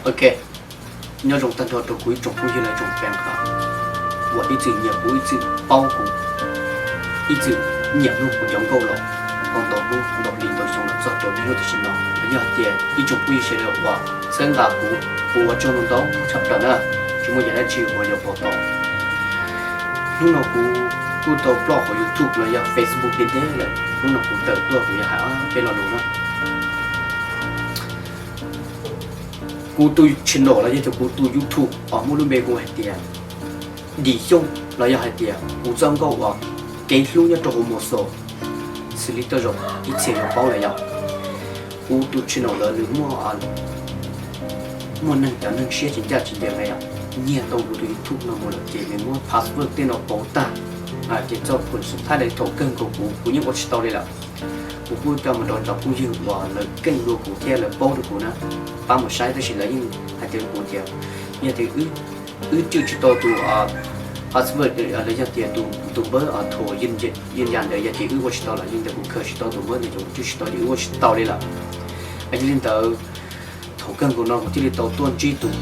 Ok, nyob zoo tag nrho rau kuv ib tsoom phooj ywg los tsoom fans uas ib txwm nyiam kuv, ib txwm paub kuv, ib txwm nyiam mloog kuv cov nkauj los tau ntau hnub ntau hli ntau xyoo los txog rau niaj hnub tam sim no. Los yog hais tias ib tsoom phooj ywg sawv daws uas txhawb nqa kuv, kuv ua tsaug ntau ntau tshaj plaws na, tsis muaj yam dab tsi uas yuav pov tau. Hnub no kuv kuj tau ploj hauv YouTube los yog Facebook ntev ntev lawm, hnub no kuv tawm tuaj kuv yuav hais ob peb lo lus na. Kuv tus channel los yog tias kuv tus YouTube uas muaj lub npe hu hais tias Dis Xyooj los yog hais tias kuv txoj nkauj uas kev hlub nyob rau hauv Mos Xos, xws li tej zaum ib txhia yuav paub lawm yom. Kuv tus channel ntawd nws muaj, muaj neeg cov neeg siab tsis ncaj tsis ncees na yom, nyiag tau kuv tus YouTube no mus lawm ces nws muab password tej no pauv tag, ces txoj phoom subscribe thaum kawg nkaus kuv, kuv yeej ua tsis tau li lawm. Kuv kuj coj mus rau cov phooj ywg uas lawv keej dua kuv thiab lawv paub dua kuv na, pab mus saib tab sis lawv yeej hais tias kuv tias yog tias wb cwj tsis tau tus password los yog tias tus npawb thum yeej yam ntawd yog ces wb ua tsis tau lawm, yog ntawd kuv khaws tsis tau tus npawb ntawd ces kuv cwj tsis tau ces wb ua tsis tau li lawm. Yog li ntawd, thaum kawg nkaus no kuv thiaj li tau tuaj ntsib tus,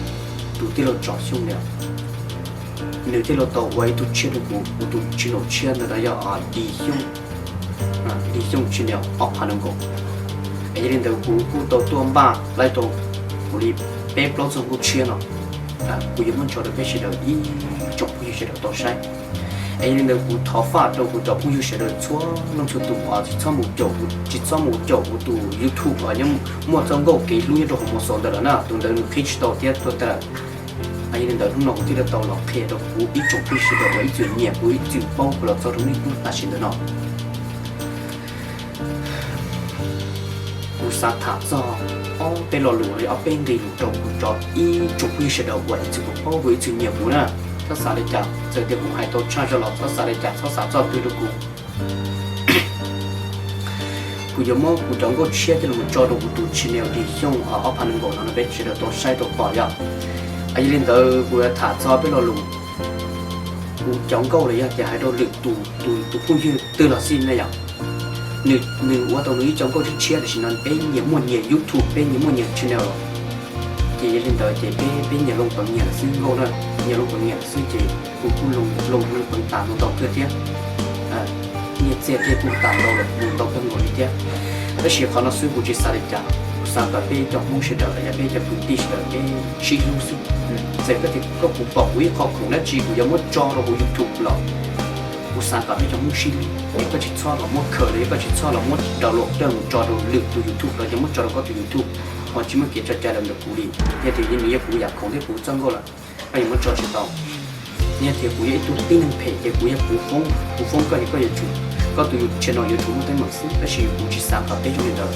tus tij laug Tsom Xyooj na, nws thiaj li tau ua ib tug tshiab rau kuv, kuv tus channel tshiab ntawd yog Dis Xyooj, Dis Xyooj channel ob phav nees nkaum. Yog li ntawd kuv kuj tau tuaj npaj laib tau kuv li peb plaub txoj nkauj tshiab no, kuv yuav muab tso rau peb sawv daws ib tsoom phooj ywg sawv daws tau saib. Es yog li ntawd kuv thov faj rau kuv cov phooj ywg sawv daws txhua leej txhua tus uas tsis txhob mus caum, tsis txhob mus caum kuv tus YouTube uas nyob muaj txoj nkauj kev hlub nyob rau hauv Mos Xos ntawd lawm na, tus ntawd nws qhib tsis tau thiab tuag tag lawm. Yog li ntawd hnub no kuv thiaj li tau los qhia rau kuv ib tsoom phooj ywg sawv daws uas ib txwm nyiam kuv ib txwm paub kuv los txog rau niaj hnub tam sim ntawd no. Kuv xav tham txog ob peb lo lus los yog ob peb nqe lus rau kuv cov ib tsoom phooj ywg sawv daws uas ib txwm paub kuv ib txwm nyiam kuv na. Txhob xav li cas, txawm tias kuv hais tau tshaj zog los txhob xav li cas, txhob xav txog twg rau kuv. Kuv yuav muab kuv cov nkauj tshiab coj los tso rau kuv tus channel Dis Xyooj ob phav nees nkaum no rau peb sawv daws tau saib tau pom yom. Yog li ntawd kuv yuav tham txog peb lo lus. Kuv cov nkauj los yog tias hais rau lwm tus, tus phooj ywg twg los xij na yom, nws ua tau nws ib co nkauj tshiab tshiab tam sim no peb nyias muaj nyias YouTube, peb nyias muaj nyias channel los, ces yog li ntawd ces peb, peb nyias loo peev nyias lawm xwb nkauj na, nyias loo peev nyias lawm xwb ces kuv kuj loo loo peev tas ntau ntau kawg thiab. Nyiaj txiag tej kuj tas ntau lawm, ntau kawg nkaus li thiab. Tab sis qhov no xwb kuv tsis xav li cas, kuv xav kom peb cov Hmoob sawv daws los yog peb cov kwv tij sawv daws peb sib hlub xwb. Txawm koj tias koj puas pom kuv ib qho khoom dab tsi kuv yuav muab tso rau kuv YouTube los kuv xav kom peb cov Hmoob sib hlub, es koj tsis txhob los muab khaws los yog koj tsis txhob los muab download coj mus tso rau lwm tus YouTube los yog muab tso rau koj tus YouTube, ho tsis muaj kev tso cai los ntawm kuv li. Yog tias nws yog kuv yam khoom thiab kuv txoj nkauj lawm, koj yuav muab tso tsis tau. Yog tias kuv yog ib tug tib neeg phem ces kuv yog kuv foob, kuv foob koj es koj yuav tsum, koj tus channel yuav tsum muaj teeb meem xwb, tab sis kuv tsis xav kom peb zoo li ntawd.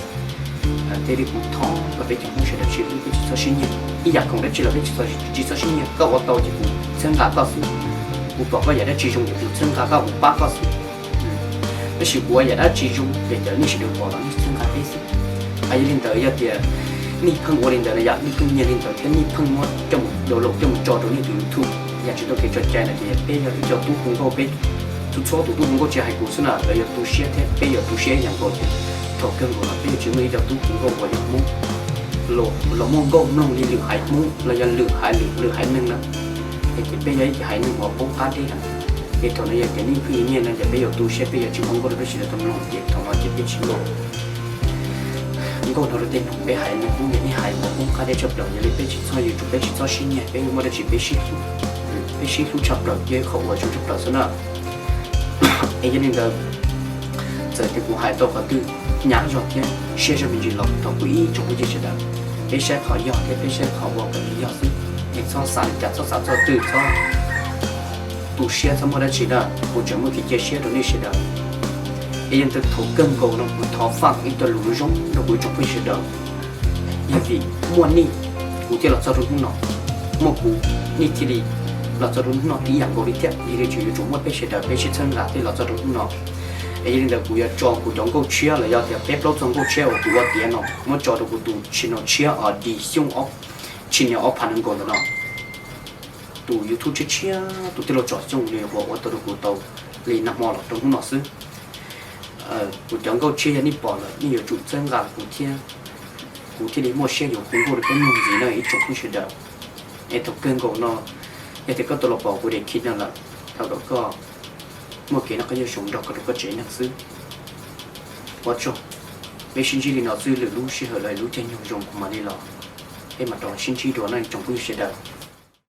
Thiaj li kuv thov kom peb cov Hmoob sawv daws sib hlub, peb tsis txhob sib nyiag, ib yam khoom dab tsi los peb tsis txhob, tsis txhob sib nyiag, koj ua tau ces kuv txhawb nqa koj xwb, kuv pom koj yam dab tsi zoo ces kuv txhawb nqa koj, kuv pab koj xwb. Tab sis kuv ua yam dab tsi zoo ces cov nej sawv daws pom los nej txhawb nqa peb xwb. Yog li ntawd yog tias nej pheej ua li ntawd no yom, nej pheej nyiag li ntawd thiab nej pheej muab coj mus download coj mus tso rau nej tus YouTube yam tsis tau kev tso cai no ces peb yog ib co tub hu nkauj, peb txhua txhua tus tub hu nkauj tsis hais kuv xwb na, lawv yuav tu siab thiab peb yuav tu siab ib yam nkaus ces thaum kawg nkaus no peb yuav tsis muaj ib co tub hu nkauj uas yog Hmoob los muaj nkauj mloog li lwm haiv Hmoob los yog lwm haiv, lwm haiv neeg na. Es ces peb yog ib haiv neeg uas poob qab deb na, ces thaum no yog tias nej pheej nyiag no ces peb yuav tu siab, peb yuav tsis ua nkauj rau peb sawv daws tau mloog ces thaum no ces peb tsis nkauj nkauj no rau tej neeg peb haiv neeg Hmoob yog ib haiv uas poob qab deb tshaj plaws, yog li peb tsis txhob yuav tsum, peb tsis txhob sib nyiag, peb muaj dab tsi peb sib hlub, peb sib hlub tshaj plaws yog ib qho uas zoo tshaj plaws xwb na. Es yog li ntawd, txawm tias kuv hais tau qhov twg nyab zog thiab siab zog me ntsis los thov peb ib tsoom phooj ywg sawv daws, peb saib qhov yog thiab peb saib qhov uas kom nws yog xwb, es txhob xav li cas, txhob xav txog twg, txhob tu siab, txhob muaj dab tsi na, kuv tseem muaj kev cia siab rau nej sawv daws. Es yog li ntawd thaum kawg nkaus no kuv thov faj ib co lus zoo rau kuv ib tsoom phooj ywg sawv daws. Yog vim muaj nej kuv thiaj los txog rau hnub no, muaj kuv nej thiaj li los txog rau hnub no tib yam nkaus li thiab, yog li tseem yuav tsum muaj peb sawv daws peb sib txhawb nqa thiaj los txog rau hnub no. Es yog li ntawd kuv yuav tso kuv cov nkauj tshiab los yog tias peb plaub txoj nkauj tshiab uas kuv ua tiav no muab tso rau kuv tus channel tshiab uas Dis Xyooj, channel ob phav nees nkaum ntawm no. Tus YouTube tshiab tshiab tus tij laug Tsom Xyooj nws uas ua tau rau kuv tau li nag hmo los rau hnub no xwb. Kuv cov nkauj tshiab yog nej pom lawm nej yuav tsum txhawb nqa kuv thiab, Kuv thiaj li muaj siab yuav hu nkauj rau koj nug ntxiv no ib tsoom phooj ywg sawv daws. Es thaum kawg nkaus no, yog tias koj tau los pom kuv daim clip no lawm, thov kom koj muaj kev noj qab nyob zoo nrog koj rau koj tsev neeg xwb. Ua tsaug, peb sib ntsib li no xwb, lwm lub sij hawm los lub caij nyoog zoo kuv mam li los, peb mam rov sib ntsib dua nawb tsoom phooj ywg sawv daws.